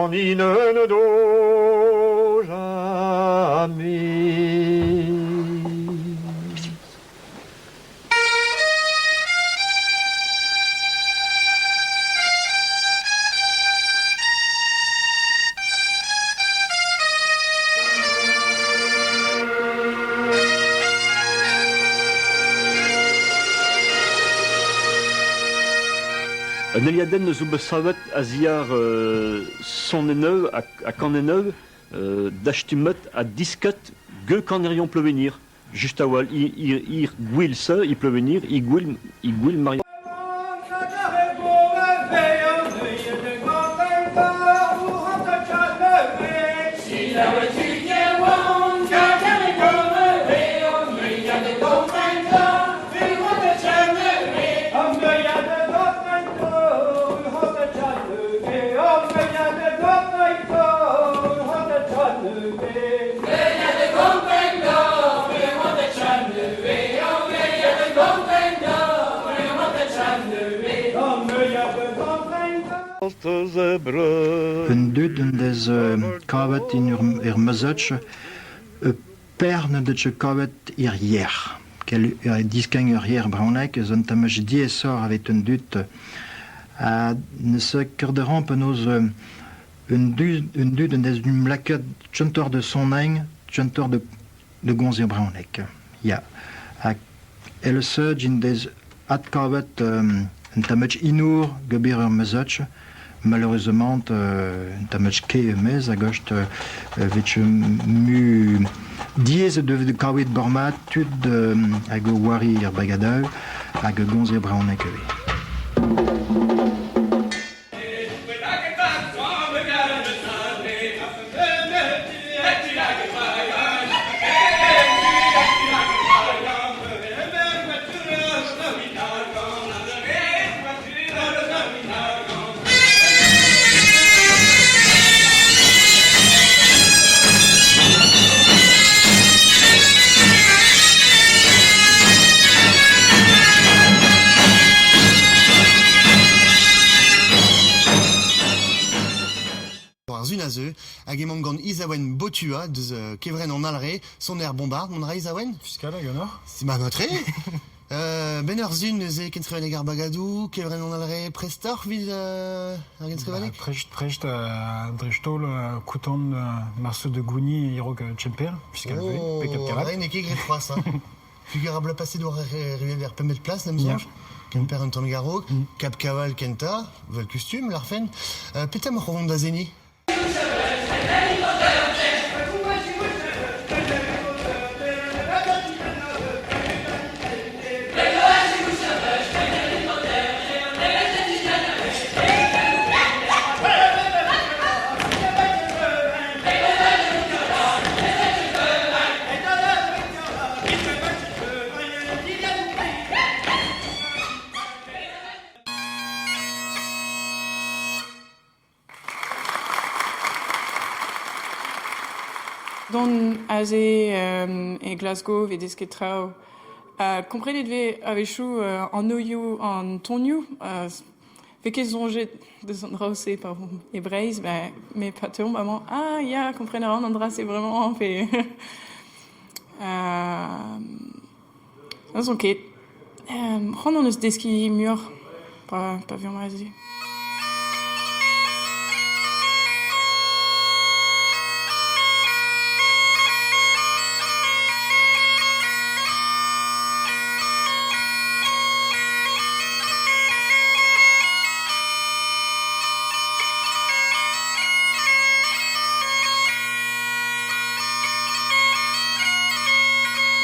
Mani ne do jamais. Un heuliadenn zo bet savet a-ziàr sonennoù ha kanennoù dastumet ha disket get kanerion Pleuwigner. Just a-walc'h ir gwil-se e Pleuwigner, e gwil Maria. Un dud en deus kavet en ur meuzeuch ur Per n'en deus ket kavet er yer. Kel diskenn ur yer brezhonek eus un tamm diaesoc'h evit an dud. Ha neuze kerzh a ran penaos un dud en deus lakaet kentoc'h da soneiñ, kentoc'h da gomz er brezhoneg. Ya. Ha evel-se en deus adkavet un tamm inour gobir ur meuzeuch. Malheureusement, un tamm ket e-maez a-gost 'vit mu diaes eo deuet kaouet bremañ tud hag o oari er bagadoù hag a gomz er brezhoneg ivez. War zun a zeu hag emaomp gant Izaouen Botua deus kevrenn an Alre, soner bombard. Mont a ra Izaouen? Fiskal hag ganeoc'h? Ma matre Ben ur sun neuze kenstrivadeg ar bagadoù, kevrenn an Alre, prest oc'h evit ar genstrivadeg? Prest, prest, dreist-holl koutant Marceau de Gougny e-raok Kemper, fiskal oh, pe Cap Caval. n'eo ket graet c'hoazh. Hein. Pugur ar bloaz paset oa erruet er pempvet plas, n'em soñj. Kemper un tammig a-raok, Cap Caval kentañ, 'vel kustum, larfen. Petra emaoc'h o vont da seniñ? Dont aze e Glasgow 'vez desket traoù. Komprenet 'vez a-wechoù an oioù, an tonioù. 'Vez ket soñjet deus an draoù-se pa omp e Breizh met pa teuomp amañ, ah ya, kompren a ran an dra-se bremañ pe N'ouzon ket. C'hoant hon eus deskiñ muioc'h pa veomp aze.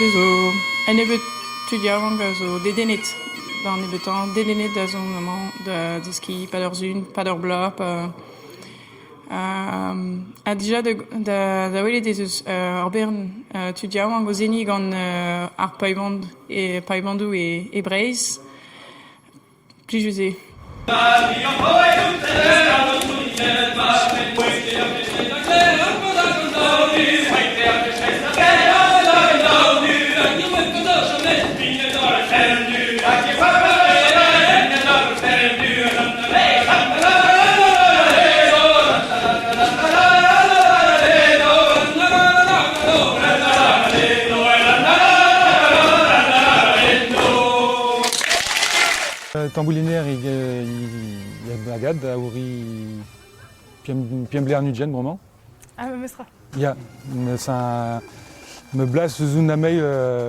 Bez zo un nebeud tud yaouank a zo dedennet d'an nebeutañ, dedennet da zont amañ da deskiñ 'pad ur sizhun, 'pad ur bloaz pa ha dija da welet ez eus ur bern tud yaouank o seniñ gant ar paebandoù e Breizh. Plijus eo. Tambouliner e bagad a ouri pemp bler nugent bremañ. Ah, memestra. Ya, neus un me blas eus un amei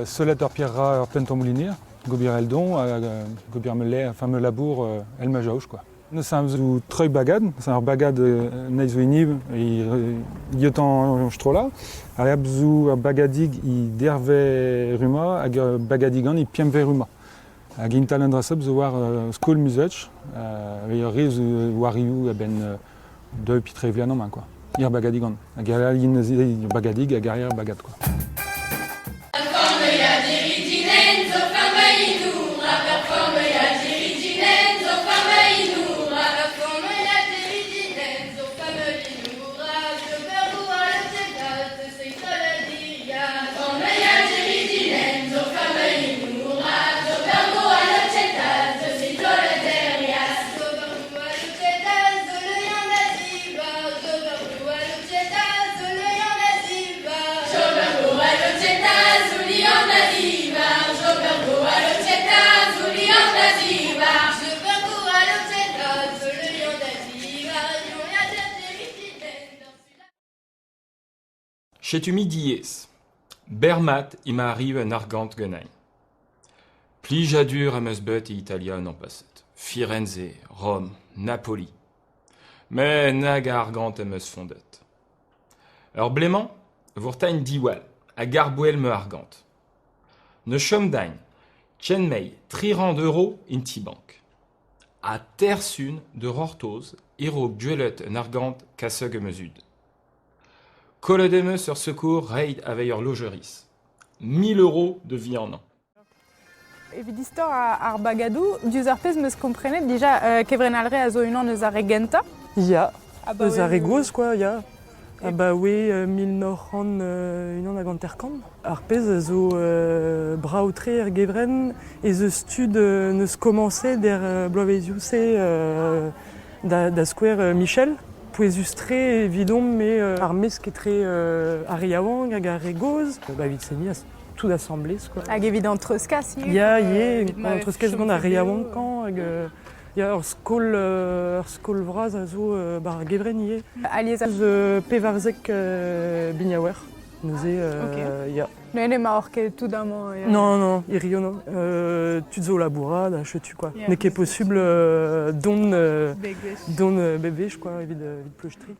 seulet ur pierre ur penn tambouliner, gobir eldon, hag gobir me le, enfin me labour el ma jaoj quoi. Neus un zo treuil bagad, c'est ur bagad neiz zo hini iotan strolla, ar eb zo ur bagadig i derve ruma hag ur bagadigan i piemve ruma. Hag intal an dra zo war skol muzech, ur re zo war ioù a-benn deux pitre vlianom quoi. Ir bagadigan. Hag ar bagadig hag ar bagad quoi. Setu mi diaes. Bermat emañ arriv an argant ganin. Plijadur am eus bet e Italia an paset. Firenze, Rome, Napoli. Met nag a argant am eus fondet. Ur blemañ, vourtain diwall hag arboell ma argant. Ne chom dain, chen mei 300 euro in ti-bank. Ha tersun de rortoz e-raok gwelet un argant kaseg am eus ud. Kollet em eus ur secours reit aveit ur lojeris. 1000 euros de vianañ. Evit istor ar bagadoù, diouzh ar pezh 'm eus komprenet dija kevrenn Alre a zo unan eus ar re gentañ. Ya, eus ar re gozh quoi, ya. Abaoe 1951. Ar pezh a zo brav-tre er gevrenn ez eus tud n'eus komañset er bloavezioù-se da skouer Michel. Pouezus-tre evidomp eo ar mesk etre ar re yaouank hag ar re gozh. Ba evit seniñ tout assemblés quoi. Hag evit an treuzkas ivez? Ya, ivez, an treuzkas gant ar re yaouankañ hag ya, ur skol vras a zo 'ba ar gevrenn ivez. Alies eus 14 biniaouer neuze ya. Mais n'emaoc'h ket tout amañ. Non, non, hirio non. Tud zo labourat ha setu quoi. N'eo ket posubl dont dont bep wech quoi evit pleustriñ.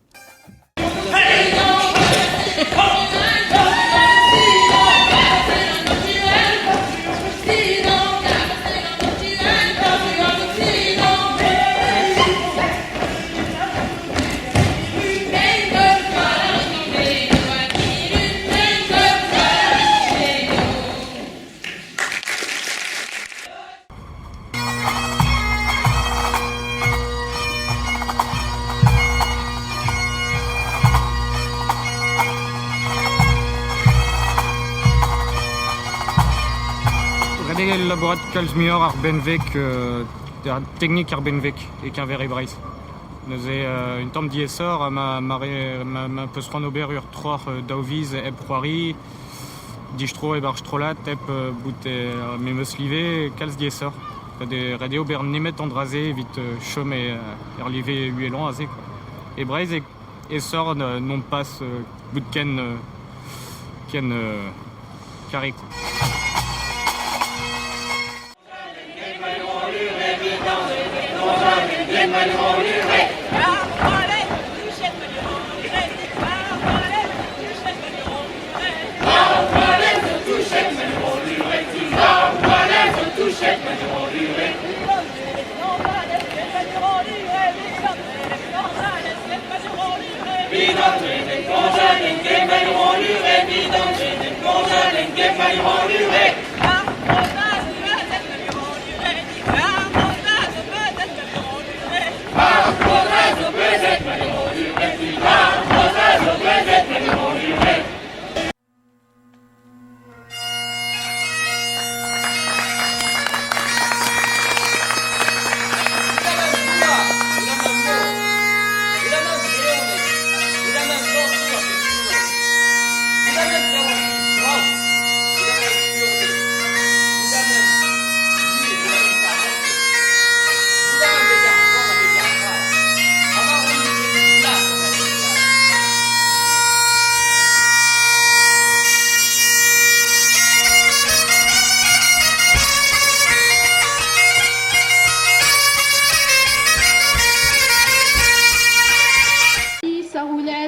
Ret eo labourat kalz muioc'h ar benveg, teknik ar benveg e-keñver e Breizh. Neuze un tamm diaesoc'h ma peus c'hoant ober ur troc'h daou viz hep c'hoari, distro e-barzh strollad hep bout er memes live, kalz diaesoc'h. Ret eo ober nemet an dra-se evit chom er live uhelañ aze quoi. E Breizh aesoc'h non pas bout ken ken karek.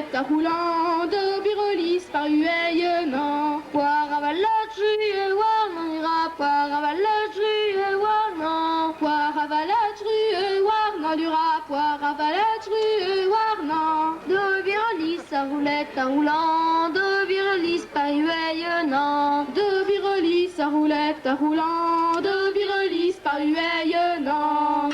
roulette a roulant, de birolis par ueillenant. Poire avalage, rue warnan, ira, poire avalage, rue warnan. Poire avalage, rue warnan, lura, poire avalage, rue warnan. De birolis a roulette a roulant, de birolis par ueillenant. De birolis a roulette a roulant, de birolis par ueillenant.